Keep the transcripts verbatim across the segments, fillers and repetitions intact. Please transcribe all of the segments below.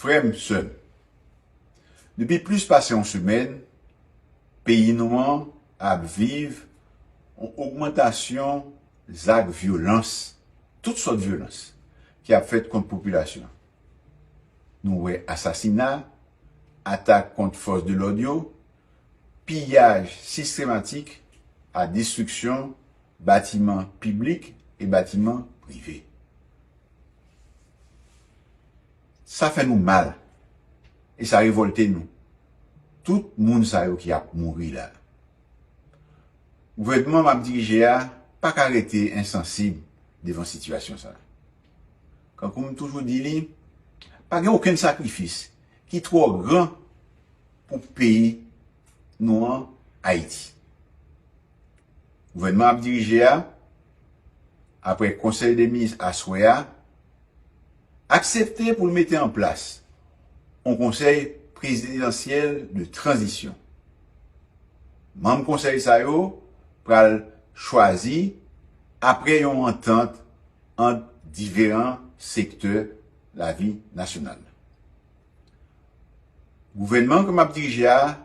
Frè m, sè m, depi plis pase yon semèn, peyi nou an ap viv yon ogmantasyon zak vyolans, tout sòt vyolans, ki ap fèt kont popilasyon. Nou wè asasina, atak kont fòs de lòd yo, piyaj sistematik a destriksyon batiman piblik e batiman prive. Sa fè nou mal e sa revòlte nou. Tout moun sa yo ki ap mouri la. Gouvènman m ap dirije a pa ka rete ensansib devan sitiyasyon sa a. Kankou m toujou di li, pa gen okenn sakrifis ki twò gran pou peyi nou an, Ayiti. Gouvènman ap dirije a, apre konsèy de minis aswè a, aksepte pou l mete an plas yon konsèy prezidansyèl de tranzisyon. Manm konsèy sa yo pral chwazi apre yon antant ant diferan sektè lavi nasyonal. Gouvènman ke m ap dirije a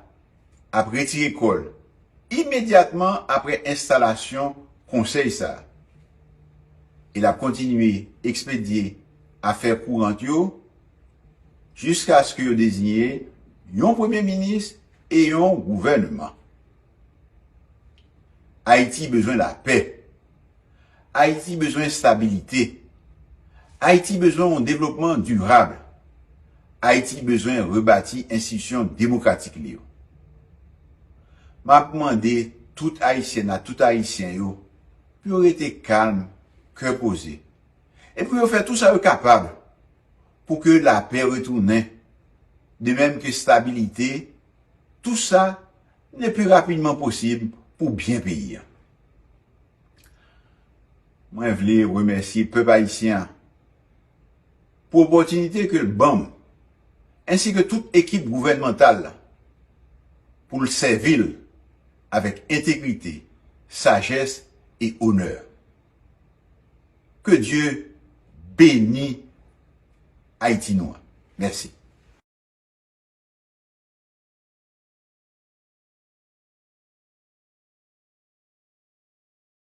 ap retire kò l imedyatman apre enstalasyon konsèy sa a. E l ap kontinye ekspedye afè kourant yo jiskaske yo deziye yon premye minis e yon gouvènman. Ayiti bezwen lapè. Ayiti bezwen estabilite. Ayiti bezwen yon devlopman dirab. Ayiti bezwen rebati enstitisyon demokratik li yo. M ap mande tout Ayisyèn ak tout Ayisyen yo pou yo rete kalm, kè poze, e pou yo fè tou sa yo kapab pou ke lapè retounen, de menm ke estabilite, tou sa le pli rapidman posib pou byen peyi a. Mwen vle remèsye pèp ayisyen an pou opòtinite ke l ban m, ensi ke tout ekip gouvènmantal la, pou l sèvi l avèk entegrite, sajès e onè. Ke Dye beni Ayiti nou an. Mèsi.